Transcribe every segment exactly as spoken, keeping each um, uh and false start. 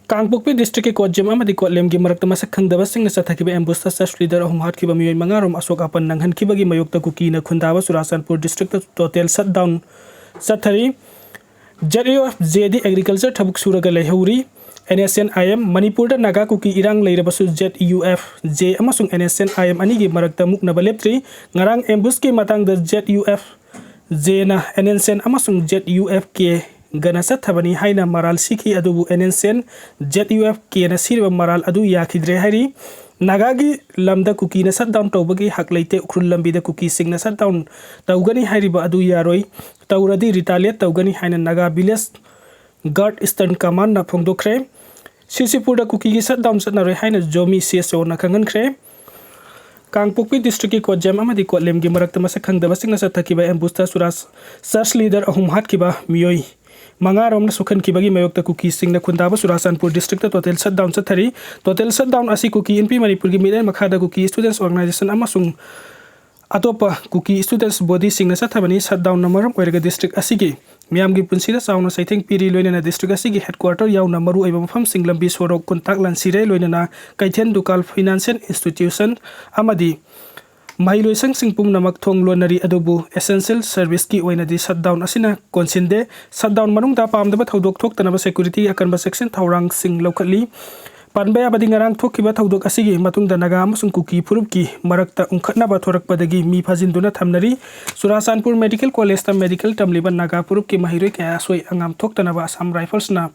ꯀꯥꯡꯄꯣꯛꯄꯤ ꯗꯤꯁꯇ꯭ꯔꯤꯛꯀꯤ ꯀꯣꯠꯖꯦꯝ ꯑꯃꯗꯤ ꯀꯣꯠꯂꯦꯝꯒꯤ ꯃꯔꯛꯇ ꯃꯁꯛ ꯈꯪꯗꯕꯁꯤꯡꯅ ꯆꯠꯊꯈꯤꯕ ꯑꯦꯝꯕꯨꯁꯇ ꯆꯔꯆ ꯂꯤꯗꯔ ꯑꯍꯨꯝ ꯍꯥꯠꯈꯤꯕ ꯃꯤꯑꯣꯏ ꯃꯉꯥꯔꯣꯝ ꯑꯁꯣꯛ ꯑꯄꯟ ꯅꯪꯍꯟꯈꯤꯕꯒꯤ ꯃꯥꯌꯣꯛꯇ ꯀꯨꯀꯤꯅ ꯈꯨꯟꯗꯥꯕ ꯆꯨꯔꯥꯆꯥꯟꯄꯨꯔ ꯗꯤꯁꯇ꯭ꯔꯤꯛꯇ ꯇꯣꯇꯦꯜ ꯁꯠꯗꯥꯎꯟ ꯆꯠꯊꯔꯤ꯫ ꯖꯦꯠ ꯌꯨ ꯑꯦꯐ ꯖꯦꯗꯤ ꯑꯦꯒ꯭ꯔꯤꯀꯜꯆꯔ ꯊꯕꯛ ꯁꯨꯔꯒ ꯂꯩꯍꯧꯔꯤ꯫ N S N I M, ꯃꯅꯤꯄꯨꯔꯗ ꯅꯥꯒꯥ ꯀꯨꯀꯤ ꯏꯔꯥꯡ ꯂꯩꯔꯕꯁꯨ ꯖꯦꯠ ꯌꯨ ꯑꯦꯐ ꯖꯦ ꯑꯃꯁꯨꯡ N S N I M ꯑꯅꯤꯒꯤ ꯃꯔꯛꯇ ꯃꯨꯛꯅꯕ ꯂꯦꯞꯇ꯭ꯔꯤ꯫ ꯉꯔꯥꯡ ꯑꯦꯝꯕꯨꯁꯀꯤ ꯃꯇꯥꯡꯗ ꯖꯦꯠ ꯌꯨ ꯑꯦꯐ ꯖꯦꯅ ꯑꯦꯟ ꯑꯦꯟ ꯁꯦꯟ ꯑꯃꯁꯨꯡ ꯖꯦꯠ ꯌꯨ ꯑꯦꯐ ꯀꯦ ꯒꯅ ꯆꯠꯊꯕꯅꯤ ꯍꯥꯏꯅ ꯃꯔꯥꯜ ꯁꯤꯈꯤ, ꯑꯗꯨꯕꯨ ꯑꯦꯟ ꯑꯦꯟ ꯁꯦꯟ ꯖꯦꯠ ꯌꯨ ꯑꯦꯐ ꯀꯦꯅ ꯁꯤꯔꯤꯕ ꯃꯔꯥꯜ ꯑꯗꯨ ꯌꯥꯈꯤꯗ꯭ꯔꯦ ꯍꯥꯏꯔꯤ꯫ ꯅꯥꯒꯥꯒꯤ ꯂꯝꯗ ꯀꯨꯀꯤꯅ ꯁꯠꯗꯥꯎꯟ ꯇꯧꯕꯒꯤ ꯍꯛ ꯂꯩꯇꯦ꯫ ꯎꯈ꯭ꯔꯨꯜ ꯂꯝꯕꯤꯗ ꯀꯨꯀꯤꯁꯤꯡꯅ ꯁꯠꯗꯥꯎꯟ ꯇꯧꯒꯅꯤ ꯍꯥꯏꯔꯤꯕ ꯑꯗꯨ ꯌꯥꯔꯣꯏ꯫ ꯇꯧꯔꯗꯤ ꯔꯤꯇꯥꯂꯤꯌꯦꯠ ꯇꯧꯒꯅꯤ ꯍꯥꯏꯅ ꯅꯥꯒꯥ ꯚꯤꯂꯦꯖ ꯒꯥꯔꯗ ꯏꯁꯇꯔꯟ ꯀꯃꯥꯟꯅ ꯐꯣꯡꯗꯣꯛꯈ꯭ꯔꯦ꯫ ꯁꯤꯁꯤꯄꯨꯔꯗ ꯀꯨꯀꯤꯒꯤ ꯁꯠꯗꯥꯎꯟ ꯆꯠꯅꯔꯣꯏ ꯍꯥꯏꯅ ꯖꯣꯃꯤ ꯁꯤ ꯑꯦꯁ ꯑꯣꯅ ꯈꯪꯍꯟꯈ꯭ꯔꯦ꯫ ꯀꯥꯡꯄꯣꯛꯄꯤ ꯗꯤꯁꯇ꯭ꯔꯤꯛꯀꯤ ꯀꯣꯠꯖꯦꯝ ꯑꯃꯗꯤ ꯀꯣꯠꯂꯦꯝꯒꯤ ꯃꯔꯛꯇ ꯃꯁꯛ ꯈꯪꯗꯕꯁꯤꯡꯅ ꯆꯠꯊꯈꯤꯕ ꯑꯦꯝꯕꯨꯁꯇ ꯆꯨꯔꯥꯁ ꯆꯔꯆ ꯂꯤꯗꯔ ꯑꯍꯨꯝ ꯍꯥꯠꯈꯤꯕ ꯃꯤꯑꯣꯏ ꯃꯉꯥꯔꯣꯝꯅ ꯁꯣꯛꯍꯟꯈꯤꯕꯒꯤ ꯃꯥꯌꯣꯛꯇ ꯀꯨꯀꯤꯁꯤꯡꯅ ꯈꯨꯟꯗꯥꯕ ꯆꯨꯔꯥꯆꯥꯟꯄꯨꯔ ꯗꯤꯁꯇ꯭ꯔꯤꯛꯇ ꯇꯣꯇꯦꯜ ꯁꯠꯗꯥꯎꯟ ꯆꯠꯊꯔꯤ꯫ ꯇꯣꯇꯦꯜ ꯁꯠꯗꯥꯎꯟ ꯑꯁꯤ ꯀꯨꯀꯤ ꯏꯟꯄꯤ ꯃꯅꯤꯄꯨꯔꯒꯤ ꯃꯤꯠꯌꯦꯡ ꯃꯈꯥꯗ ꯀꯨꯀꯤ ꯁ꯭ꯇꯨꯗꯦꯟꯠꯁ ꯑꯣꯔꯒꯅꯥꯏꯖꯦꯁꯟ ꯑꯃꯁꯨꯡ ꯑꯇꯣꯞꯄ ꯀꯨꯀꯤ ꯁ꯭ꯇꯨꯗꯦꯟꯠꯁ ꯕꯣꯗꯤꯁꯤꯡꯅ ꯆꯠꯊꯕꯅꯤ꯫ ꯁꯠꯗꯥꯎꯟꯅ ꯃꯔꯝ ꯑꯣꯏꯔꯒ ꯗꯤꯁꯇ꯭ꯔꯤꯛ ꯑꯁꯤꯒꯤ ꯃꯤꯌꯥꯝꯒꯤ ꯄꯨꯟꯁꯤꯗ ꯆꯥꯎꯅ ꯆꯩꯊꯦꯡ ꯄꯤꯔꯤ, ꯂꯣꯏꯅꯅ ꯗꯤꯁꯇ꯭ꯔꯤꯛ ꯑꯁꯤꯒꯤ ꯍꯦꯗꯀ꯭ꯋꯥꯇꯔ ꯌꯥꯎꯅ ꯃꯔꯨꯑꯣꯏꯕ ꯃꯐꯝꯁꯤꯡ, ꯂꯝꯕꯤ ꯁꯣꯔꯣꯛ, ꯀꯣꯟꯇꯥꯛ ꯂꯥꯟꯁꯤꯔꯦ, ꯂꯣꯏꯅꯅ ꯀꯩꯊꯦꯜ, ꯗꯨꯀꯥꯟ, ꯐꯥꯏꯅꯥꯟꯁꯤꯌꯦꯜ ꯏꯟꯁꯇꯤꯇ꯭ꯌꯨꯁꯟ ꯑꯃꯗꯤ ꯃꯍꯩꯂꯣꯏꯁꯪꯁꯤꯡ ꯄꯨꯝꯅꯃꯛ ꯊꯣꯡ ꯂꯣꯟꯅꯔꯤ, ꯑꯗꯨꯕꯨ ꯑꯦꯁꯦꯟꯁꯤꯌꯦꯜ ꯁꯔꯚꯤꯁꯀꯤ ꯑꯣꯏꯅꯗꯤ ꯁꯠꯗꯥꯎꯟ ꯑꯁꯤꯅ ꯀꯣꯟꯁꯤꯟꯗꯦ꯫ ꯁꯠꯗꯥꯎꯟ ꯃꯅꯨꯡꯗ ꯄꯥꯝꯗꯕ ꯊꯧꯗꯣꯛ ꯊꯣꯛꯇꯅꯕ ꯁꯦꯀ꯭ꯌꯨꯔꯤꯇꯤꯒꯤ ꯑꯀꯟꯕ ꯆꯦꯛꯁꯤꯟ ꯊꯧꯔꯥꯡꯁꯤꯡ ꯂꯧꯈꯠꯂꯤ꯫ ꯄꯟꯕ ꯌꯥꯕꯗꯤ, ꯉꯔꯥꯡ ꯊꯣꯛꯈꯤꯕ ꯊꯧꯗꯣꯛ ꯑꯁꯤꯒꯤ ꯃꯇꯨꯡꯗ ꯅꯥꯒꯥ ꯑꯃꯁꯨꯡ ꯀꯨꯀꯤ ꯐꯨꯔꯨꯞꯀꯤ ꯃꯔꯛꯇ ꯎꯪꯈꯠꯅꯕ ꯊꯣꯔꯛꯄꯗꯒꯤ ꯃꯤ ꯐꯥꯖꯤꯟꯗꯨꯅ ꯊꯝꯅꯔꯤ꯫ ꯆꯨꯔꯥꯆꯥꯟꯄꯨꯔ ꯃꯦꯗꯤꯀꯦꯜ ꯀꯣꯂꯦꯖꯇ ꯃꯦꯗꯤꯀꯦꯜ ꯇꯝꯂꯤꯕ ꯅꯥꯒꯥ ꯐꯨꯔꯨꯞꯀꯤ ꯃꯍꯩꯔꯣꯏ ꯀꯌꯥ ꯑꯁꯣꯏ ꯑꯉꯥꯝ ꯊꯣꯛꯇꯅꯕ ꯑꯁꯥꯝ ꯔꯥꯏꯐꯜꯁꯅ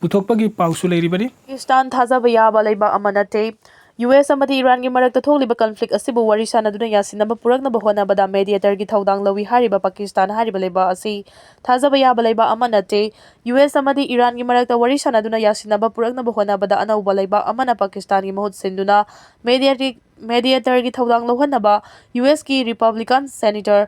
ꯄꯨꯊꯣꯛꯄꯒꯤ ꯄꯥꯎꯁꯨ ꯂꯩꯔꯤꯕꯅꯤ꯫ ꯄꯥꯀꯤꯁꯇꯥꯟ ꯊꯥꯖꯕ ꯌꯥꯕ ꯂꯩꯕꯥꯛ ꯑꯃ ꯅꯠꯇꯦ꯫ ꯌꯨ ꯑꯦꯁ ꯑꯃꯗꯤ ꯏꯔꯥꯟꯒꯤ ꯃꯔꯛꯇ ꯊꯣꯛꯂꯤꯕ ꯀꯟꯐ꯭ꯂꯤꯛ ꯑꯁꯤꯕꯨ ꯋꯥꯔꯤ ꯁꯥꯅꯗꯨꯅ ꯌꯥꯁꯤꯟꯅꯕ ꯄꯨꯔꯛꯅꯕ ꯍꯣꯠꯅꯕꯗ ꯃꯦꯗꯤꯌꯦꯇꯔꯒꯤ ꯊꯧꯗꯥꯡ ꯂꯧꯏ ꯍꯥꯏꯔꯤꯕ ꯄꯥꯀꯤꯁꯇꯥꯟ ꯍꯥꯏꯔꯤꯕ ꯂꯩꯕꯥꯛ ꯑꯁꯤ ꯊꯥꯖꯕ ꯌꯥꯕ ꯂꯩꯕꯥꯛ ꯑꯃ ꯅꯠꯇꯦ꯫ ꯌꯨ ꯑꯦꯁ ꯑꯃꯗꯤ ꯏꯔꯥꯟꯒꯤ ꯃꯔꯛꯇ ꯋꯥꯔꯤ ꯁꯥꯅꯗꯨꯅ ꯌꯥꯁꯤꯟꯅꯕ ꯄꯨꯔꯛꯅꯕ ꯍꯣꯠꯅꯕꯗ ꯑꯅꯧꯕ ꯂꯩꯕꯥꯛ ꯑꯃꯅ ꯄꯥꯀꯤꯁꯇꯥꯟꯒꯤ ꯃꯍꯨꯠ ꯁꯤꯟꯗꯨꯅ ꯃꯦꯗꯤꯌꯦꯇꯔꯒꯤ ꯊꯧꯗꯥꯡ ꯂꯧꯍꯟꯅꯕ ꯌꯨ ꯑꯦꯁꯀꯤ ꯔꯤꯄꯕ꯭ꯂꯤꯀꯥꯟ ꯁꯦꯅꯦꯇꯔ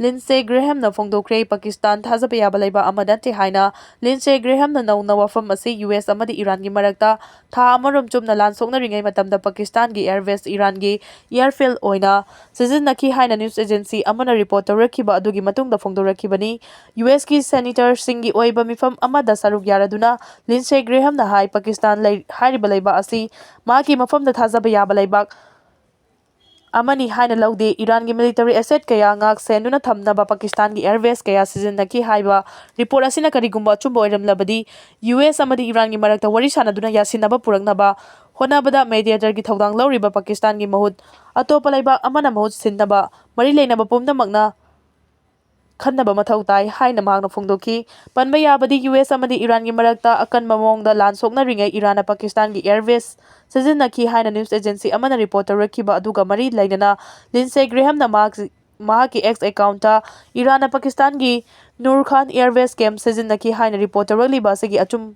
ꯂꯤꯟꯁꯦ ꯒ꯭ꯔꯦꯍꯝꯅ ꯐꯣꯡꯗꯣꯛꯈ꯭ꯔꯦ꯫ ꯄꯥꯀꯤꯁꯇꯥꯟ ꯊꯥꯖꯕ ꯌꯥꯕ ꯂꯩꯕꯥꯛ ꯑꯃ ꯅꯠꯇꯦ ꯍꯥꯏꯅ ꯂꯤꯟꯁꯦ ꯒ꯭ꯔꯦꯍꯝꯅ ꯅꯧꯅ ꯋꯥꯐꯝ ꯑꯁꯤ ꯌꯨ ꯑꯦꯁ ꯑꯃꯗꯤ ꯏꯔꯥꯟꯒꯤ ꯃꯔꯛꯇ ꯊꯥ ꯑꯃꯔꯣꯝ ꯆꯨꯞꯅ ꯂꯥꯟ ꯁꯣꯛꯅꯔꯤꯉꯩ ꯃꯇꯝꯗ ꯄꯥꯀꯤꯁꯇꯥꯟꯒꯤ ꯑꯦꯌꯔꯕꯦꯁ ꯏꯔꯥꯟꯒꯤ ꯑꯦꯌꯔꯐꯤꯜ ꯑꯣꯏꯅ ꯁꯤꯖꯤꯟꯅꯈꯤ ꯍꯥꯏꯅ ꯅ꯭ꯌꯨꯁ ꯑꯦꯖꯦꯟꯁꯤ ꯑꯃꯅ ꯔꯤꯄꯣꯔꯠ ꯇꯧꯔꯛꯈꯤꯕ ꯑꯗꯨꯒꯤ ꯃꯇꯨꯡꯗ ꯐꯣꯡꯗꯣꯔꯛꯈꯤꯕꯅꯤ꯫ ꯌꯨ ꯑꯦꯁꯀꯤ ꯁꯦꯅꯤꯇꯔꯁꯤꯡꯒꯤ ꯑꯣꯏꯕ ꯃꯤꯐꯝ ꯑꯃꯗ ꯁꯔꯨꯛ ꯌꯥꯔꯗꯨꯅ ꯂꯤꯟꯁꯦ ꯒ꯭ꯔꯦꯍꯝꯅ ꯍꯥꯏ, ꯄꯥꯀꯤꯁꯇꯥꯟ ꯂꯩ-, ꯍꯥꯏꯔꯤꯕ ꯂꯩꯕꯥꯛ ꯑꯁꯤ ꯃꯍꯥꯛꯀꯤ ꯃꯐꯝꯗ ꯊꯥꯖꯕ ꯌꯥꯕ ꯂꯩꯕꯥꯛ ꯑꯃꯅꯤ ꯍꯥꯏꯅ ꯂꯧꯗꯦ꯫ ꯏꯔꯥꯟꯒꯤ ꯃꯤꯂꯤꯇꯔꯤ ꯑꯦꯁꯦꯠ ꯀꯌꯥ ꯉꯥꯛ ꯁꯦꯟꯗꯨꯅ ꯊꯝꯅꯕ ꯄꯥꯀꯤꯁꯇꯥꯟꯒꯤ ꯑꯦꯌꯔꯕꯦꯁ ꯀꯌꯥ ꯁꯤꯖꯤꯟꯅꯈꯤ ꯍꯥꯏꯕ ꯔꯤꯄꯣꯔꯠ ꯑꯁꯤꯅ ꯀꯔꯤꯒꯨꯝꯕ ꯑꯆꯨꯝꯕ ꯑꯣꯏꯔꯝꯂꯕꯗꯤ, ꯌꯨ ꯑꯦꯁ ꯑꯃꯗꯤ ꯏꯔꯥꯟꯒꯤ ꯃꯔꯛꯇ ꯋꯥꯔꯤ ꯁꯥꯅꯗꯨꯅ ꯌꯥꯁꯤꯟꯅꯕ ꯄꯨꯔꯛꯅꯕ ꯍꯣꯠꯅꯕꯗ ꯃꯦꯗꯤꯌꯦꯇꯔꯒꯤ ꯊꯧꯗꯥꯡ ꯂꯧꯔꯤꯕ ꯄꯥꯀꯤꯁꯇꯥꯟꯒꯤ ꯃꯍꯨꯠ ꯑꯇꯣꯞꯄ ꯂꯩꯕꯥꯛ ꯑꯃꯅ ꯃꯍꯨꯠ ꯁꯤꯟꯅꯕ ꯃꯔꯤ ꯂꯩꯅꯕ ꯄꯨꯝꯅꯃꯛꯅ ꯈꯟꯅꯕ ꯃꯊꯧ ꯇꯥꯏ ꯍꯥꯏꯅ ꯃꯍꯥꯛꯅ ꯐꯣꯡꯗꯣꯛꯈꯤ꯫ ꯄꯟꯕ ꯌꯥꯕꯗꯤ, ꯌꯨ ꯑꯦꯁ ꯑꯃꯗꯤ ꯏꯔꯥꯟꯒꯤ ꯃꯔꯛꯇ ꯑꯀꯟꯕ ꯃꯑꯣꯡꯗ ꯂꯥꯟ ꯁꯣꯛꯅꯔꯤꯉꯩ ꯏꯔꯥꯟꯅ ꯄꯥꯀꯤꯁꯇꯥꯟꯒꯤ ꯑꯦꯌꯔꯕꯦꯁ ꯁꯤꯖꯤꯟꯅꯈꯤ ꯍꯥꯏꯅ ꯅ꯭ꯌꯨꯁ ꯑꯦꯖꯦꯟꯁꯤ ꯑꯃꯅ ꯔꯤꯄꯣꯔꯠ ꯇꯧꯔꯛꯈꯤꯕ ꯑꯗꯨꯒ ꯃꯔꯤ ꯂꯩꯅꯅ ꯂꯤꯟꯁꯦ ꯒ꯭ꯔꯦꯍꯝꯅ ꯃꯍꯥꯛ, ꯃꯍꯥꯛꯀꯤ ꯑꯦꯛꯁ ꯑꯦꯀꯥꯎꯟꯠꯇ ꯏꯔꯥꯟꯅ ꯄꯥꯀꯤꯁꯇꯥꯟꯒꯤ ꯅꯨꯔ ꯈꯥꯟ ꯑꯦꯌꯔꯕꯦꯁ ꯀꯦꯝꯞ ꯁꯤꯖꯤꯟꯅꯈꯤ ꯍꯥꯏꯅ ꯔꯤꯄꯣꯔꯠ ꯇꯧꯔꯛꯂꯤꯕ ꯑꯁꯤꯒꯤ ꯑꯆꯨꯝ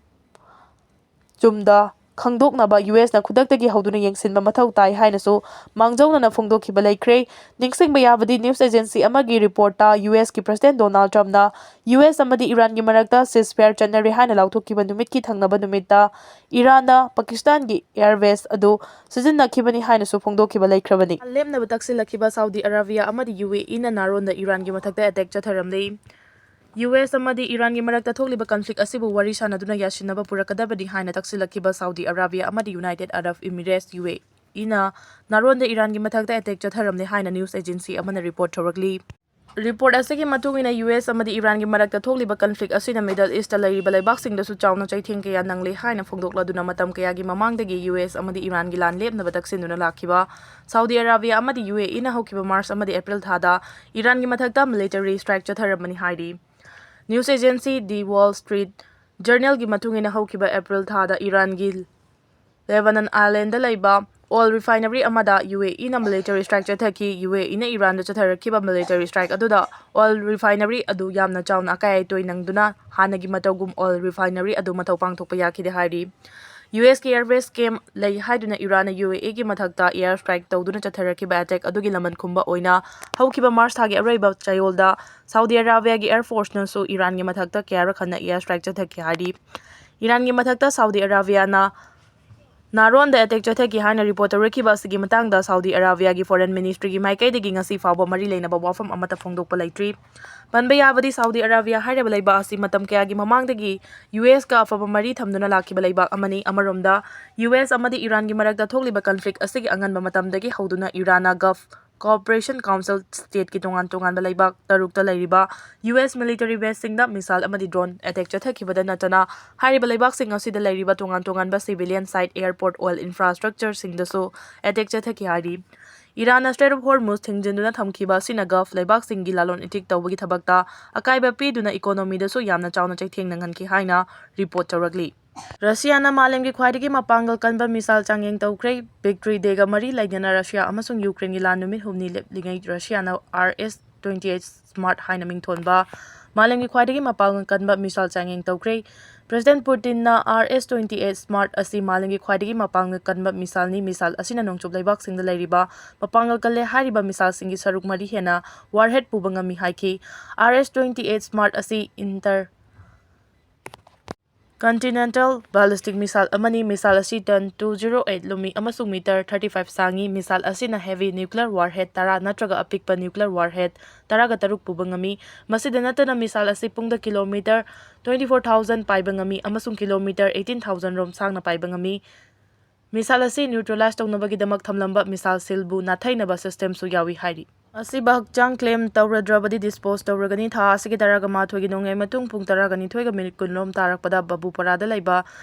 ꯆꯨꯝꯗ ꯈꯪꯗꯣꯛꯅꯕ ꯌꯨ ꯑꯦꯁꯅ ꯈꯨꯗꯛꯇꯒꯤ ꯍꯧꯗꯨꯅ ꯌꯦꯡꯁꯤꯟꯕ ꯃꯊꯧ ꯇꯥꯏ ꯍꯥꯏꯅꯁꯨ ꯃꯥꯡꯖꯧꯅꯅ ꯐꯣꯡꯗꯣꯛꯈꯤꯕ ꯂꯩꯈ꯭ꯔꯦ꯫ ꯅꯤꯡꯁꯤꯡꯕ ꯌꯥꯕꯗꯤ, ꯅ꯭ꯌꯨꯁ ꯑꯦꯖꯦꯟꯁꯤ ꯑꯃꯒꯤ ꯔꯤꯄꯣꯔꯠꯇ ꯌꯨ ꯑꯦꯁꯀꯤ ꯄ꯭ꯔꯁꯤꯗꯦꯟꯠ ꯗꯣꯅꯥꯜꯗ ꯇ꯭ꯔꯝꯞꯅ ꯌꯨ ꯑꯦꯁ ꯑꯃꯗꯤ ꯏꯔꯥꯟꯒꯤ ꯃꯔꯛꯇ ꯁꯤꯖꯐꯥꯌꯔ ꯆꯠꯅꯔꯦ ꯍꯥꯏꯅ ꯂꯥꯎꯊꯣꯛꯈꯤꯕ ꯅꯨꯃꯤꯠꯀꯤ ꯊꯪꯅꯕ ꯅꯨꯃꯤꯠꯇ ꯏꯔꯥꯟꯅ ꯄꯥꯀꯤꯁꯇꯥꯟꯒꯤ ꯑꯦꯌꯔꯕꯦꯁ ꯑꯗꯨ ꯁꯤꯖꯤꯟꯅꯈꯤꯕꯅꯤ ꯍꯥꯏꯅꯁꯨ ꯐꯣꯡꯗꯣꯛꯈꯤꯕ ꯂꯩꯈ꯭ꯔꯕꯅꯤ꯫ ꯂꯦꯞꯅꯕ ꯇꯛꯁꯤꯜꯂꯛꯈꯤꯕ ꯁꯥꯎꯗꯤ ꯑꯔꯥꯕꯤꯌꯥ ꯑꯃꯗꯤ ꯌꯨ ꯑꯦ ꯏꯅ ꯅꯥꯔꯣꯟꯗ ꯏꯔꯥꯟꯒꯤ ꯃꯊꯛꯇ ꯑꯦꯇꯦꯛ ꯆꯠꯊꯔꯝꯂꯤ꯫ ꯌꯨ ꯑꯦꯁ ꯑꯃꯗꯤ ꯏꯔꯥꯟꯒꯤ ꯃꯔꯛꯇ ꯊꯣꯛꯂꯤꯕ ꯀꯟꯐ꯭ꯂꯤꯛ ꯑꯁꯤꯕꯨ ꯋꯥꯔꯤ ꯁꯥꯅꯗꯨꯅ ꯌꯥꯁꯤꯟꯅꯕ ꯄꯨꯔꯛꯀꯗꯕꯅꯤ ꯍꯥꯏꯅ ꯇꯛꯁꯤꯜꯂꯛꯈꯤꯕ ꯁꯥꯎꯗꯤ ꯑꯔꯥꯕꯤꯌꯥ ꯑꯃꯗꯤ ꯌꯨꯅꯥꯏꯇꯦꯗ ꯑꯔꯕ ꯏꯃꯤꯔꯦꯠꯁ, ꯌꯨ ꯑꯦ ꯏꯅ ꯅꯥꯔꯣꯟꯗ ꯏꯔꯥꯟꯒꯤ ꯃꯊꯛꯇ ꯑꯦꯇꯦꯛ ꯆꯠꯊꯔꯝꯂꯦ ꯍꯥꯏꯅ ꯅ꯭ꯌꯨꯁ ꯑꯦꯖꯦꯟꯁꯤ ꯑꯃꯅ ꯔꯤꯄꯣꯔꯠ ꯇꯧꯔꯛꯂꯤ꯫ ꯔꯤꯄꯣꯔꯠ ꯑꯁꯤꯒꯤ ꯃꯇꯨꯡ ꯏꯟꯅ, ꯌꯨ ꯑꯦꯁ ꯑꯃꯗꯤ ꯏꯔꯥꯟꯒꯤ ꯃꯔꯛꯇ ꯊꯣꯛꯂꯤꯕ ꯀꯟꯐ꯭ꯂꯤꯛ ꯑꯁꯤꯅ ꯃꯤꯗꯜ ꯏꯁꯇ ꯂꯩꯔꯤꯕ ꯂꯩꯕꯥꯛꯁꯤꯡꯗꯁꯨ ꯆꯥꯎꯅ ꯆꯩꯊꯦꯡ ꯀꯌꯥ ꯅꯪꯂꯦ ꯍꯥꯏꯅ ꯐꯣꯡꯗꯣꯛꯂꯗꯨꯅ, ꯃꯇꯝ ꯀꯌꯥꯒꯤ ꯃꯃꯥꯡꯗꯒꯤ ꯌꯨ ꯑꯦꯁ ꯑꯃꯗꯤ ꯏꯔꯥꯟꯒꯤ ꯂꯥꯟ ꯂꯦꯞꯅꯕ ꯇꯛꯁꯤꯟꯗꯨꯅ ꯂꯥꯛꯈꯤꯕ ꯁꯥꯎꯗꯤ ꯑꯔꯥꯕꯤꯌꯥ ꯑꯃꯗꯤ ꯌꯨ ꯑꯦ ꯏꯅ ꯍꯧꯈꯤꯕ ꯃꯥꯔꯆ ꯑꯃꯗꯤ ꯑꯦꯄ꯭ꯔꯤꯜ ꯊꯥꯗ ꯏꯔꯥꯟꯒꯤ ꯃꯊꯛꯇ ꯃꯤꯂꯤꯇꯔꯤ ꯁ꯭ꯇ꯭ꯔꯥꯏꯛ ꯆꯠꯊꯔꯝꯕꯅꯤ ꯍꯥꯏꯔꯤ꯫ ꯅ꯭ꯌꯨꯁ ꯑꯦꯖꯦꯟꯁꯤ ꯗꯤ ꯋꯥꯜ ꯁ꯭ꯇ꯭ꯔꯤꯠ ꯖꯔꯅꯦꯜꯒꯤ ꯃꯇꯨꯡ ꯏꯟꯅ, ꯍꯧꯈꯤꯕ ꯑꯦꯄ꯭ꯔꯤꯜ ꯊꯥꯗ ꯏꯔꯥꯟꯒꯤ ꯂꯦꯕꯥꯅꯟ ꯑꯥꯏꯂꯦꯟꯗ ꯂꯩꯕ ꯑꯣꯏꯜ ꯔꯤꯐꯥꯏꯅꯔꯤ ꯑꯃꯗ ꯌꯨ ꯑꯦ ꯏꯅ ꯃꯤꯂꯤꯇꯔꯤ ꯁ꯭ꯇ꯭ꯔꯥꯏꯛ ꯆꯠꯊꯈꯤ꯫ ꯌꯨ ꯑꯦ ꯏꯅ ꯏꯔꯥꯟꯗ ꯆꯠꯊꯔꯛꯈꯤꯕ ꯃꯤꯂꯤꯇꯔꯤ ꯁ꯭ꯇ꯭ꯔꯥꯏꯛ ꯑꯗꯨꯗ ꯑꯣꯏꯜ ꯔꯤꯐꯥꯏꯅꯔꯤ ꯑꯗꯨ ꯌꯥꯝꯅ ꯆꯥꯎꯅ ꯑꯀꯥꯏ ꯑꯇꯣꯏ ꯅꯪꯗꯨꯅ ꯍꯥꯟꯅꯒꯤ ꯃꯇꯧꯒꯨꯝ ꯑꯣꯏꯜ ꯔꯤꯐꯥꯏꯅꯔꯤ ꯑꯗꯨ ꯃꯊꯧ ꯄꯥꯡꯊꯣꯛꯄ ꯌꯥꯈꯤꯗꯦ ꯍꯥꯏꯔꯤ꯫ ꯌꯨ ꯑꯦꯁꯀꯤ ꯑꯦꯌꯔꯕꯦꯁ ꯀꯦꯝꯞ ꯂꯩ ꯍꯥꯏꯗꯨꯅ ꯏꯔꯥꯟꯅ ꯌꯨ ꯑꯦ ꯏꯒꯤ ꯃꯊꯛꯇ ꯑꯦꯌꯔ ꯁ꯭ꯇ꯭ꯔꯥꯏꯛ ꯇꯧꯗꯨꯅ ꯆꯠꯊꯔꯛꯈꯤꯕ ꯑꯦꯇꯦꯛ ꯑꯗꯨꯒꯤ ꯂꯃꯟ ꯈꯨꯝꯕ ꯑꯣꯏꯅ ꯍꯧꯈꯤꯕ ꯃꯥꯔꯆ ꯊꯥꯒꯤ ꯑꯔꯣꯏꯕ ꯆꯌꯣꯜꯗ ꯁꯥꯎꯗꯤ ꯑꯔꯥꯕꯤꯌꯥꯒꯤ ꯑꯦꯌꯔ ꯐꯣꯔꯁꯅꯁꯨ ꯏꯔꯥꯟꯒꯤ ꯃꯊꯛꯇ ꯀꯌꯥꯔꯛ ꯍꯟꯅ ꯑꯦꯌꯔ ꯁ꯭ꯇ꯭ꯔꯥꯏꯛ ꯆꯠꯊꯈꯤ ꯍꯥꯏꯔꯤ꯫ ꯏꯔꯥꯟꯒꯤ ꯃꯊꯛꯇ ꯁꯥꯎꯗꯤ ꯑꯔꯥꯕꯤꯌꯥꯅ ꯅꯥꯔꯣꯟꯗ ꯑꯦꯇꯦꯛ ꯆꯠꯊꯈꯤ ꯍꯥꯏꯅ ꯔꯤꯄꯣꯔꯠ ꯇꯧꯔꯛꯈꯤꯕ ꯑꯁꯤꯒꯤ ꯃꯇꯥꯡꯗ ꯁꯥꯎꯗꯤ ꯑꯔꯥꯕꯤꯌꯥꯒꯤ ꯐꯣꯔꯦꯟ ꯃꯤꯅꯤꯁꯇ꯭ꯔꯤꯒꯤ ꯃꯥꯏꯀꯩꯗꯒꯤ ꯉꯁꯤ ꯐꯥꯎꯕ ꯃꯔꯤ ꯂꯩꯅꯕ ꯋꯥꯐꯝ ꯑꯃꯠꯇ ꯐꯣꯡꯗꯣꯛꯄ ꯂꯩꯇ꯭ꯔꯤ꯫ ꯄꯟꯕ ꯌꯥꯕꯗꯤ ꯁꯥꯎꯗꯤ ꯑꯔꯥꯕꯤꯌꯥ ꯍꯥꯏꯔꯤꯕ ꯂꯩꯕꯥꯛ ꯑꯁꯤ ꯃꯇꯝ ꯀꯌꯥꯒꯤ ꯃꯃꯥꯡꯗꯒꯤ ꯌꯨ ꯑꯦꯁꯀ ꯑꯐꯕ ꯃꯔꯤ ꯊꯝꯗꯨꯅ ꯂꯥꯛꯈꯤꯕ ꯂꯩꯕꯥꯛ ꯑꯃꯅꯤ꯫ ꯑꯃꯔꯣꯝꯗ ꯌꯨ ꯑꯦꯁ ꯑꯃꯗꯤ ꯏꯔꯥꯟꯒꯤ ꯃꯔꯛꯇ ꯊꯣꯛꯂꯤꯕ ꯀꯟꯐ꯭ꯂꯤꯛ ꯑꯁꯤꯒꯤ ꯑꯉꯟꯕ ꯃꯇꯝꯗꯒꯤ ꯍꯧꯗꯨꯅ ꯏꯔꯥꯟꯅ ꯒꯜꯐ ꯀꯣꯑꯣꯄꯔꯦꯁꯟ ꯀꯥꯎꯟꯁꯤꯜ ꯁ꯭ꯇꯦꯠꯀꯤ ꯇꯣꯉꯥꯟ ꯇꯣꯉꯥꯟꯕ ꯂꯩꯕꯥꯛ ꯇꯔꯨꯛꯇ ꯂꯩꯔꯤꯕ ꯌꯨ ꯑꯦꯁ ꯃꯤꯂꯤꯇꯔꯤ ꯕꯦꯁꯁꯤꯡꯗ ꯃꯤꯁꯥꯏꯜ ꯑꯃꯗꯤ ꯗ꯭ꯔꯣꯟ ꯑꯦꯇꯦꯛ ꯆꯠꯊꯈꯤꯕꯗ ꯅꯠꯇꯅ ꯍꯥꯏꯔꯤꯕ ꯂꯩꯕꯥꯛꯁꯤꯡ ꯑꯁꯤꯗ ꯂꯩꯔꯤꯕ ꯇꯣꯉꯥꯟ ꯇꯣꯉꯥꯟꯕ ꯁꯤꯚꯤꯂꯤꯌꯟ ꯁꯥꯏꯠ, ꯑꯦꯌꯔꯄꯣꯔꯠ, ꯑꯣꯏꯜ ꯏꯟꯐ꯭ꯔꯥꯁ꯭ꯇ꯭ꯔꯛꯆꯔꯁꯤꯡꯗꯁꯨ ꯑꯦꯇꯦꯛ ꯆꯠꯊꯈꯤ ꯍꯥꯏꯔꯤ꯫ ꯏꯔꯥꯟꯅ ꯁ꯭ꯇ꯭ꯔꯦꯠ ꯑꯣꯐ ꯍꯣꯔꯃꯨꯖ ꯊꯤꯡꯖꯤꯟꯗꯨꯅ ꯊꯝꯈꯤꯕ ꯑꯁꯤꯅ ꯒꯜꯐ ꯂꯩꯕꯥꯛꯁꯤꯡꯒꯤ ꯂꯂꯣꯟ ꯏꯇꯤꯛ ꯇꯧꯕꯒꯤ ꯊꯕꯛꯇ ꯑꯀꯥꯏꯕ ꯄꯤꯗꯨꯅ ꯏꯀꯣꯅꯣꯃꯤꯗꯁꯨ ꯌꯥꯝꯅ ꯆꯥꯎꯅ ꯆꯩꯊꯦꯡ ꯅꯪꯍꯟꯈꯤ ꯍꯥꯏꯅ ꯔꯤꯄꯣꯔꯠ ꯇꯧꯔꯛꯂꯤ꯫ ꯔꯁꯤꯌꯥꯅ ꯃꯥꯂꯦꯝꯒꯤ ꯈ꯭ꯋꯥꯏꯗꯒꯤ ꯃꯄꯥꯡꯒꯜ ꯀꯟꯕ ꯃꯤꯁꯥꯏꯜ ꯆꯥꯡꯌꯦꯡ ꯇꯧꯈ꯭ꯔꯦ꯫ ꯚꯤꯛꯇ꯭ꯔꯤ ꯗꯦꯒ ꯃꯔꯤ ꯂꯩꯅꯅ ꯔꯁꯤꯌꯥ ꯑꯃꯁꯨꯡ ꯌꯨꯀ꯭ꯔꯦꯟꯒꯤ ꯂꯥꯟ ꯅꯨꯃꯤꯠ ꯍꯨꯝꯅꯤ ꯂꯦꯞꯂꯤꯉꯩ ꯔꯁꯤꯌꯥꯅ ꯑꯥꯔ ꯑꯦꯁ ꯇ꯭ꯋꯦꯟꯇꯤ ꯑꯩꯠ ꯁ꯭ꯃꯥꯔꯠ ꯍꯥꯏꯅ ꯃꯤꯡꯊꯣꯟꯕ ꯃꯥꯂꯦꯝꯒꯤ ꯈ꯭ꯋꯥꯏꯗꯒꯤ ꯃꯄꯥꯡꯒꯜ ꯀꯟꯕ ꯃꯤꯁꯥꯏꯜ ꯆꯥꯡꯌꯦꯡ ꯇꯧꯈ꯭ꯔꯦ꯫ ꯄ꯭ꯔꯦꯁꯤꯗꯦꯟꯠ ꯄꯨꯇꯤꯟꯅ ꯑꯥꯔ ꯑꯦꯁ ꯇ꯭ꯋꯦꯟꯇꯤ ꯑꯩꯠ ꯁ꯭ꯃꯥꯔꯠ ꯑꯁꯤ ꯃꯥꯂꯦꯝꯒꯤ ꯈ꯭ꯋꯥꯏꯗꯒꯤ ꯃꯄꯥꯡꯒꯜ ꯀꯟꯕ ꯃꯤꯁꯥꯏꯜꯅꯤ, ꯃꯤꯁꯥꯏꯜ ꯑꯁꯤꯅ ꯅꯣꯡꯆꯨꯞ ꯂꯩꯕꯥꯛꯁꯤꯡꯗ ꯂꯩꯔꯤꯕ ꯃꯄꯥꯡꯒꯜ ꯀꯜꯂꯦ ꯍꯥꯏꯔꯤꯕ ꯃꯤꯁꯥꯏꯜꯁꯤꯡꯒꯤ ꯁꯔꯨꯛ ꯃꯔꯤ ꯍꯦꯟꯅ ꯋꯥꯔꯍꯦꯗ ꯄꯨꯕ ꯉꯝꯃꯤ ꯍꯥꯏꯈꯤ꯫ ꯑꯥꯔ ꯑꯦꯁ ꯇ꯭ꯋꯦꯟꯇꯤ ꯑꯩꯠ ꯁ꯭ꯃꯥꯔꯠ ꯑꯁꯤ ꯏꯟꯇꯔ ꯀꯟꯇꯤꯅꯦꯟꯇꯜ ꯕꯦꯂꯤꯁꯇꯤꯛ ꯃꯤꯁꯥꯏꯜ ꯑꯃꯅꯤ꯫ ꯃꯤꯁꯥꯏꯜ ꯑꯁꯤ ꯇꯟ ꯇꯨ ꯖꯤꯔꯣ ꯑꯩꯠ ꯂꯨꯝꯃꯤ ꯑꯃꯁꯨꯡ ꯃꯤꯇꯔ ꯊꯥꯔꯇꯤ ꯐꯥꯏꯚ ꯁꯥꯡꯉꯤ꯫ ꯃꯤꯁꯥꯏꯜ ꯑꯁꯤꯅ ꯍꯦꯚꯤ ꯅ꯭ꯌꯨꯀ꯭ꯂꯤꯌꯔ ꯋꯥꯔꯍꯦꯗ ꯇꯔꯥ ꯅꯠꯇ꯭ꯔꯒ ꯑꯄꯤꯛꯄ ꯅ꯭ꯌꯨꯀ꯭ꯂꯤꯌꯔ ꯋꯥꯔꯍꯦꯗ ꯇꯔꯥꯒ ꯇꯔꯨꯛ ꯄꯨꯕ ꯉꯝꯃꯤ꯫ ꯃꯁꯤꯗ ꯅꯠꯇꯅ ꯃꯤꯁꯥꯏꯜ ꯑꯁꯤ ꯄꯨꯡꯗ ꯀꯤꯂꯣꯃꯤꯇꯔ ꯇ꯭ꯋꯦꯟꯇꯤ ꯐꯣꯔ ꯊꯥꯎꯖꯟ ꯄꯥꯏꯕ ꯉꯝꯃꯤ ꯑꯃꯁꯨꯡ ꯀꯤꯂꯣꯃꯤꯇꯔ ꯑꯩꯠꯇꯤꯟ ꯊꯥꯎꯖꯟ ꯔꯣꯝ ꯁꯥꯡꯅ ꯄꯥꯏꯕ ꯉꯝꯃꯤ꯫ ꯃꯤꯁꯥꯏꯜ ꯑꯁꯤ ꯅ꯭ꯌꯨꯇ꯭ꯔꯦꯂꯥꯏꯖ ꯇꯧꯅꯕꯒꯤꯗꯃꯛ ꯊꯝꯂꯝꯕ ꯃꯤꯁꯥꯏꯜ ꯁꯤꯜꯕꯨ ꯅꯥꯊꯩꯅꯕ ꯁꯤꯁꯇꯦꯝꯁꯨ ꯌꯥꯎꯏ ꯍꯥꯏꯔꯤ꯫ ꯑꯁꯤꯕ ꯍꯛꯆꯥꯡ ꯀ꯭ꯂꯦꯝ ꯇꯧꯔꯗ꯭ꯔꯕꯗꯤ ꯗꯤꯁꯄꯣꯖ ꯇꯧꯔꯒꯅꯤ꯫ ꯊꯥ ꯑꯁꯤꯒꯤ ꯇꯔꯥꯒ ꯃꯥꯊꯣꯏꯒꯤ ꯅꯣꯡꯌꯥꯏ ꯃꯇꯨꯡ ꯄꯨꯡ ꯇꯔꯥꯒ ꯅꯤꯊꯣꯏꯒ ꯃꯤꯅꯤꯠ ꯀꯨꯟꯔꯣꯝ ꯇꯥꯔꯛꯄꯗ ꯕꯕꯨꯄꯔꯥꯗ ꯂꯩꯕ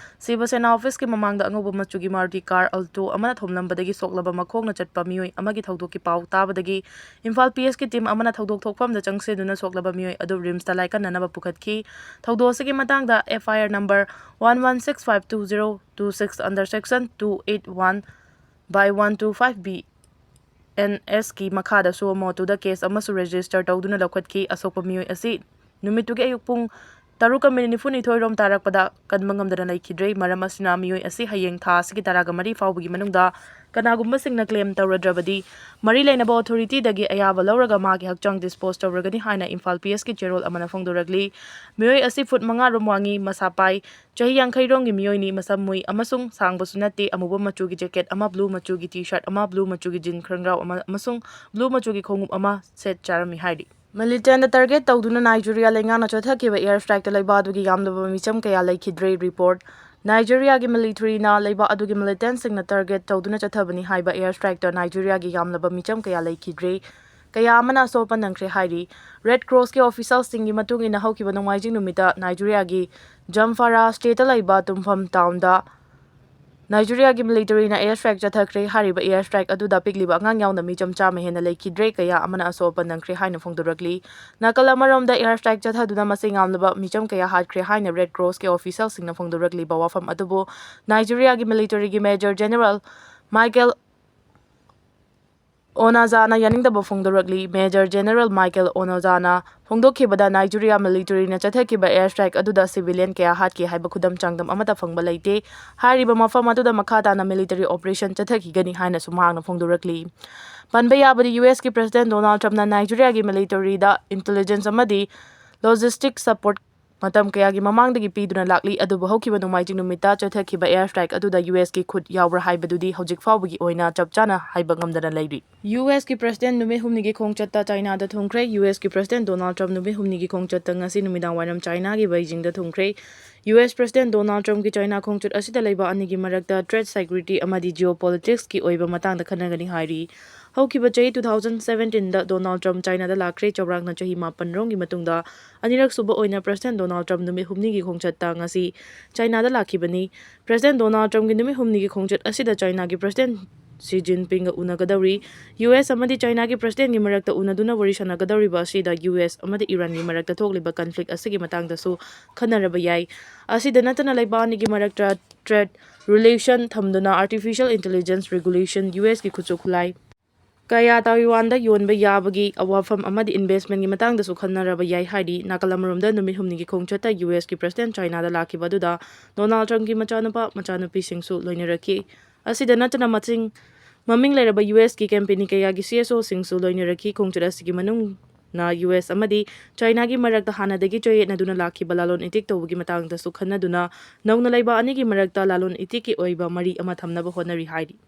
ꯁꯤꯕ ꯁꯦꯅꯥ ꯑꯣꯐꯤꯁꯀꯤ ꯃꯃꯥꯡꯗ ꯑꯉꯧꯕ ꯃꯆꯨꯒꯤ ꯃꯥꯔꯨꯇꯤ ꯀꯥꯔ ꯑꯜꯇꯣ ꯑꯃꯅ ꯊꯣꯝꯂꯝꯕꯗꯒꯤ ꯁꯣꯛꯂꯕ ꯃꯈꯣꯡꯅ ꯆꯠꯄ ꯃꯤꯑꯣꯏ ꯑꯃꯒꯤ ꯊꯧꯗꯣꯛꯀꯤ ꯄꯥꯎ ꯇꯥꯕꯗꯒꯤ ꯏꯝꯐꯥꯜ ꯄꯤ ꯑꯦꯁꯀꯤ ꯇꯤꯝ ꯑꯃꯅ ꯊꯧꯗꯣꯛ ꯊꯣꯛꯐꯝꯗ ꯆꯪꯁꯤꯟꯗꯨꯅ ꯁꯣꯛꯂꯕ ꯃꯤꯑꯣꯏ ꯑꯗꯨ ꯔꯤꯝꯁꯇ ꯂꯥꯏꯀꯠꯅꯅꯕ ꯄꯨꯈꯠꯈꯤ꯫ ꯊꯧꯗꯣꯛ ꯑꯁꯤꯒꯤ ꯃꯇꯥꯡꯗ F I R number one one six five two zero two six under section two eight one by one two five B N ꯑꯦꯁꯀꯤ ꯃꯈꯥꯗ suo motu ꯗ ꯀꯦꯁ ꯑꯃꯁꯨ ꯔꯦꯖꯤꯁꯇꯔ ꯇꯧꯗꯨꯅ ꯂꯧꯈꯠꯈꯤ꯫ ꯑꯁꯣꯛꯄ ꯃꯤꯑꯣꯏ ꯑꯁꯤ ꯅꯨꯃꯤꯠꯇꯨꯒꯤ ꯑꯌꯨꯛ ꯄꯨꯡ ꯇꯔꯨꯛꯀ ꯃꯤꯅꯤꯠ ꯅꯤꯐꯨꯅꯤꯊꯣꯏ ꯔꯣꯝ ꯇꯥꯔꯛꯄꯗ ꯀꯟꯕ ꯉꯝꯗꯅ ꯂꯩꯈꯤꯗ꯭ꯔꯦ꯫ ꯃꯔꯝ ꯑꯁꯤꯅ ꯃꯤꯑꯣꯏ ꯑꯁꯤ ꯍꯌꯦꯡ ꯊꯥ ꯑꯁꯤꯒꯤ ꯇꯔꯥꯒ ꯃꯔꯤ ꯐꯥꯎꯕꯒꯤ ꯃꯅꯨꯡꯗ ꯀꯅꯥꯒꯨꯝꯕꯁꯤꯡꯅ claim ꯇꯧꯔꯗ꯭ꯔꯕꯗꯤ ꯃꯔꯤ ꯂꯩꯅꯕ authority ꯗꯒꯤ ꯑꯌꯥꯕ ꯂꯧꯔꯒ ꯃꯥꯒꯤ ꯍꯛꯆꯥꯡ dispose ꯇꯧꯔꯒꯅꯤ ꯍꯥꯏꯅ ꯏꯝꯐꯥꯜ P S ꯀꯤ ꯆꯦꯔꯣꯜ ꯑꯃꯅ ꯐꯣꯡꯗꯣꯔꯛꯂꯤ꯫ ꯃꯤꯑꯣꯏ ꯑꯁꯤ ꯐꯨꯠ ꯃꯉꯥ ꯔꯣꯝ ꯋꯥꯡꯉꯤ, ꯃꯁꯥ ꯄꯥꯏ, ꯆꯍꯤ ꯌꯥꯡꯈꯩ ꯔꯣꯝꯒꯤ ꯃꯤꯑꯣꯏꯅꯤ, ꯃꯁꯝ ꯃꯨꯏ ꯑꯃꯁꯨꯡ ꯁꯥꯡꯕꯁꯨ ꯅꯠꯇꯦ꯫ ꯑꯃꯨꯕ ꯃꯆꯨꯒꯤ jacket ꯑꯃ, blue ꯃꯆꯨꯒꯤ T-shirt ꯑꯃ, blue ꯃꯆꯨꯒꯤ jean ꯈꯣꯡꯒ꯭ꯔꯥꯎ ꯑꯃ ꯑꯃꯁꯨꯡ blue ꯃꯆꯨꯒꯤ ꯈꯣꯡꯎꯞ ꯑꯃ ꯁꯦꯠꯆꯔꯝꯃꯤ ꯍꯥꯏꯔꯤ꯫ Militant ꯇ target ꯇꯧꯗꯨꯅ ꯅꯥꯏꯖꯤꯔꯤꯌꯥ ꯂꯩꯉꯥꯛꯅ ꯆꯠꯊꯈꯤꯕ air strike ꯇ ꯂꯩꯕꯥꯛ ꯑꯗꯨꯒꯤ ꯌꯥꯝꯂꯕ ꯃꯤꯆꯝ ꯀꯌꯥ ꯂꯩꯈꯤꯗ꯭ꯔꯦ꯫ Report: ꯅꯥꯏꯖꯤꯔꯤꯌꯥꯒꯤ military ꯅ ꯂꯩꯕꯥꯛ ꯑꯗꯨꯒꯤ militant ꯁꯤꯡꯅ target ꯇꯧꯗꯨꯅ ꯆꯠꯊꯕꯅꯤ ꯍꯥꯏꯕ air strike ꯇ ꯅꯥꯏꯖꯤꯔꯤꯌꯥꯒꯤ ꯌꯥꯝꯂꯕ ꯃꯤꯆꯝ ꯀꯌꯥ ꯂꯩꯈꯤꯗ꯭ꯔꯦ꯫ ꯀꯌꯥ ꯑꯃꯅ ꯑꯁꯣꯛ ꯑꯄꯟ ꯅꯪꯈ꯭ꯔꯦ ꯍꯥꯏꯔꯤ꯫ Red Cross ꯀꯤ official ꯁꯤꯡꯒꯤ ꯃꯇꯨꯡ ꯏꯟꯅ, ꯍꯧꯈꯤꯕ ꯅꯣꯡꯃꯥꯏꯖꯤꯡ ꯅꯨꯃꯤꯠꯇ ꯅꯥꯏꯖꯤꯔꯤꯌꯥꯒꯤ ꯖꯝꯐꯥꯔꯥ state ꯇ ꯂꯩꯕ ꯇꯨꯝꯐꯝ town ꯗ ꯅꯥꯏꯖꯤꯔꯤꯌꯥꯒꯤ military ꯅ air strike ꯆꯠꯊꯈ꯭ꯔꯦ꯫ ꯍꯥꯏꯔꯤꯕ air strike ꯑꯗꯨꯗ ꯄꯤꯛꯂꯤꯕ ꯑꯉꯥꯡ ꯌꯥꯎꯅ ꯃꯤꯆꯝ ꯆꯥꯝꯃ ꯍꯦꯟꯅ ꯂꯩꯈꯤꯗ꯭ꯔꯦ, ꯀꯌꯥ ꯑꯃꯅ ꯑꯁꯣꯛ ꯑꯄꯟ ꯅꯪꯈ꯭ꯔꯦ ꯍꯥꯏꯅ ꯐꯣꯡꯗꯣꯔꯛꯂꯤ꯫ ꯅꯥꯀꯜ ꯑꯃꯔꯣꯝꯗ, air strike ꯆꯠꯊꯗꯨꯅ ꯃꯁꯤꯡ ꯌꯥꯝꯂꯕ ꯃꯤꯆꯝ ꯀꯌꯥ ꯍꯥꯠꯈ꯭ꯔꯦ ꯍꯥꯏꯅ Red Cross ꯀꯤ official ꯁꯤꯡꯅ ꯐꯣꯡꯗꯣꯔꯛꯂꯤꯕ ꯋꯥꯐꯝ ꯑꯗꯨꯕꯨ ꯅꯥꯏꯖꯤꯔꯤꯌꯥꯒꯤ military ꯒꯤ Major General Michael Onoja ꯅ ꯌꯥꯅꯤꯡꯗꯕ ꯐꯣꯡꯗꯣꯔꯛꯂꯤ꯫ Major General Michael Onoja ꯅ ꯐꯣꯡꯗꯣꯛꯈꯤꯕꯗ, ꯅꯥꯏꯖꯤꯔꯤꯌꯥ military ꯅ ꯆꯠꯊꯈꯤꯕ air strike ꯑꯗꯨꯗ civilian ꯀꯌꯥ ꯍꯥꯠꯈꯤ ꯍꯥꯏꯕ ꯈꯨꯗꯝ ꯆꯥꯡꯗꯝ ꯑꯃꯠꯇ ꯐꯪꯕ ꯂꯩꯇꯦ꯫ ꯍꯥꯏꯔꯤꯕ ꯃꯐꯝ ꯑꯗꯨꯗ ꯃꯈꯥ ꯇꯥꯅ military operation ꯆꯠꯊꯈꯤꯒꯅꯤ ꯍꯥꯏꯅꯁꯨ ꯃꯍꯥꯛꯅ ꯐꯣꯡꯗꯣꯔꯛꯂꯤ꯫ ꯄꯟꯕ ꯌꯥꯕꯗꯤ, U S ꯀꯤ President Donald Trump ꯅ ꯅꯥꯏꯖꯤꯔꯤꯌꯥꯒꯤ military ꯗ intelligence ꯑꯃꯗꯤ logistic support ꯃꯇꯝ ꯀꯌꯥꯒꯤ ꯃꯃꯥꯡꯗꯒꯤ ꯄꯤꯗꯨꯅ ꯂꯥꯛꯂꯤ, ꯑꯗꯨꯕꯨ ꯍꯧꯈꯤꯕ ꯅꯣꯡꯃꯥꯏꯖꯤꯡ ꯅꯨꯃꯤꯠꯇ ꯆꯠꯊꯈꯤꯕ air strike ꯑꯗꯨꯗ U S ꯀꯤ ꯈꯨꯠ ꯌꯥꯎꯕ꯭ꯔꯥ ꯍꯥꯏꯕꯗꯨꯗꯤ ꯍꯧꯖꯤꯛ ꯐꯥꯎꯕꯒꯤ ꯑꯣꯏꯅ ꯆꯞ ꯆꯥꯅ ꯍꯥꯏꯕ ꯉꯝꯗꯅ ꯂꯩꯔꯤ꯫ U S ꯀꯤ President ꯅꯨꯃꯤꯠ ꯍꯨꯝꯅꯤꯒꯤ ꯈꯣꯡꯆꯠꯇ ꯆꯥꯏꯅꯥꯗ ꯊꯨꯡꯈ꯭ꯔꯦ꯫ U S ꯀꯤ President Donald Trump ꯅꯨꯃꯤꯠ ꯍꯨꯝꯅꯤꯒꯤ ꯈꯣꯡꯆꯠꯇ ꯉꯁꯤ ꯅꯨꯃꯤꯗꯥꯡ ꯋꯥꯏꯔꯝ ꯆꯥꯏꯅꯥꯒꯤ ꯕꯩꯖꯤꯡꯗ ꯊꯨꯡꯈ꯭ꯔꯦ꯫ U S President Donald Trump ꯀꯤ ꯆꯥꯏꯅꯥ ꯈꯣꯡꯆꯠ ꯑꯁꯤꯗ ꯂꯩꯕꯥꯛ ꯑꯅꯤꯒꯤ ꯃꯔꯛꯇ trade, security ꯑꯃꯗꯤ geopolitics ꯀꯤ ꯑꯣꯏꯕ ꯃꯇꯥꯡꯗ ꯈꯟꯅꯒꯅꯤ ꯍꯥꯏꯔꯤ꯫ ꯍꯧꯈꯤꯕ ꯆꯍꯤ two thousand seventeen ꯗ Donald Trump ꯆꯥꯏꯅꯥꯗ ꯂꯥꯛꯈ꯭ꯔꯦ꯫ ꯆꯥꯎꯔꯥꯛꯅ ꯆꯍꯤ ꯃꯥꯄꯟ ꯔꯣꯝꯒꯤ ꯃꯇꯨꯡꯗ ꯑꯅꯤꯔꯛ ꯁꯨꯕ ꯑꯣꯏꯅ President Donald Trump ꯅꯨꯃꯤꯠ ꯍꯨꯝꯅꯤꯒꯤ ꯈꯣꯡꯆꯠꯇ ꯉꯁꯤ ꯆꯥꯏꯅꯥꯗ ꯂꯥꯛꯈꯤꯕꯅꯤ꯫ President Donald Trump ꯀꯤ ꯅꯨꯃꯤꯠ ꯍꯨꯝꯅꯤꯒꯤ ꯈꯣꯡꯆꯠ ꯑꯁꯤꯗ ꯆꯥꯏꯅꯥꯒꯤ President Xi Jinping ꯒ ꯎꯅꯒꯗꯧꯔꯤ꯫ U S ꯑꯃꯗꯤ ꯆꯥꯏꯅꯥꯒꯤ President ꯀꯤ ꯃꯔꯛꯇ ꯎꯅꯗꯨꯅ ꯋꯥꯔꯤ ꯁꯥꯟꯅꯒꯗꯧꯔꯤꯕ ꯑꯁꯤꯗ U S ꯑꯃꯗꯤ ꯏꯔꯥꯟꯒꯤ ꯃꯔꯛꯇ ꯊꯣꯛꯂꯤꯕ conflict ꯑꯁꯤꯒꯤ ꯃꯇꯥꯡꯗꯁꯨ ꯈꯟꯅꯔꯕ ꯌꯥꯏ꯫ ꯑꯁꯤꯗ ꯅꯠꯇꯅ ꯂꯩꯕꯥꯛ ꯑꯅꯤꯒꯤ ꯃꯔꯛꯇ trade relation ꯊꯝꯗꯨꯅ artificial intelligence regulation, U S ꯀꯤ ꯈꯨꯠꯁꯨ ꯈꯨꯠꯂꯥꯏ, ꯀꯌꯥ ꯇꯥꯏꯋꯥꯟꯗ ꯌꯣꯟꯕ ꯌꯥꯕꯒꯤ ꯋꯥꯐꯝ ꯑꯃꯗꯤ investmentꯀꯤ ꯃꯇꯥꯡꯗꯁꯨ ꯈꯟꯅꯔꯕ ꯌꯥꯏ ꯍꯥꯏꯔꯤ꯫ ꯅꯥꯀꯜ ꯑꯃꯔꯣꯝꯗ ꯅꯨꯃꯤꯠ ꯍꯨꯝꯅꯤꯒꯤ ꯈꯣꯡꯆꯠꯇ USꯀꯤ president Chinaꯗ ꯂꯥꯛꯈꯤꯕ ꯑꯗꯨꯗ Donald Trumpꯀꯤ ꯃꯆꯥꯅꯨꯄꯥ ꯃꯆꯥꯅꯨꯄꯤꯁꯤꯡꯁꯨ ꯂꯣꯏꯅꯔꯛꯈꯤ꯫ ꯑꯁꯤꯗ ꯅꯠꯇꯅ ꯃꯁꯤꯡ ꯃꯃꯤꯡ ꯂꯩꯔꯕ USꯀꯤ company ꯀꯌꯥꯒꯤ CEOꯁꯤꯡꯁꯨ ꯂꯣꯏꯅꯔꯛꯈꯤ꯫ ꯈꯣꯡꯆꯠ ꯑꯁꯤꯒꯤ ꯃꯅꯨꯡꯅ US ꯑꯃꯗꯤ Chinaꯒꯤ ꯃꯔꯛꯇ ꯍꯥꯟꯅꯗꯒꯤ ꯆꯌꯦꯠꯅꯗꯨꯅ ꯂꯥꯛꯈꯤꯕ ꯂꯂꯣꯟ ꯏꯇꯤꯛ ꯇꯧꯕꯒꯤ ꯃꯇꯥꯡꯗꯁꯨ ꯈꯟꯅꯗꯨꯅ ꯅꯧꯅ ꯂꯩꯕꯥꯛ ꯑꯅꯤꯒꯤ ꯃꯔꯛꯇ ꯂꯂꯣꯟ ꯏꯇꯤꯛꯀꯤ ꯑꯣꯏꯕ ꯃꯔꯤ ꯑꯃ ꯊꯝꯅꯕ ꯍꯣꯠꯅꯔꯤ ꯍꯥꯏꯔꯤ꯫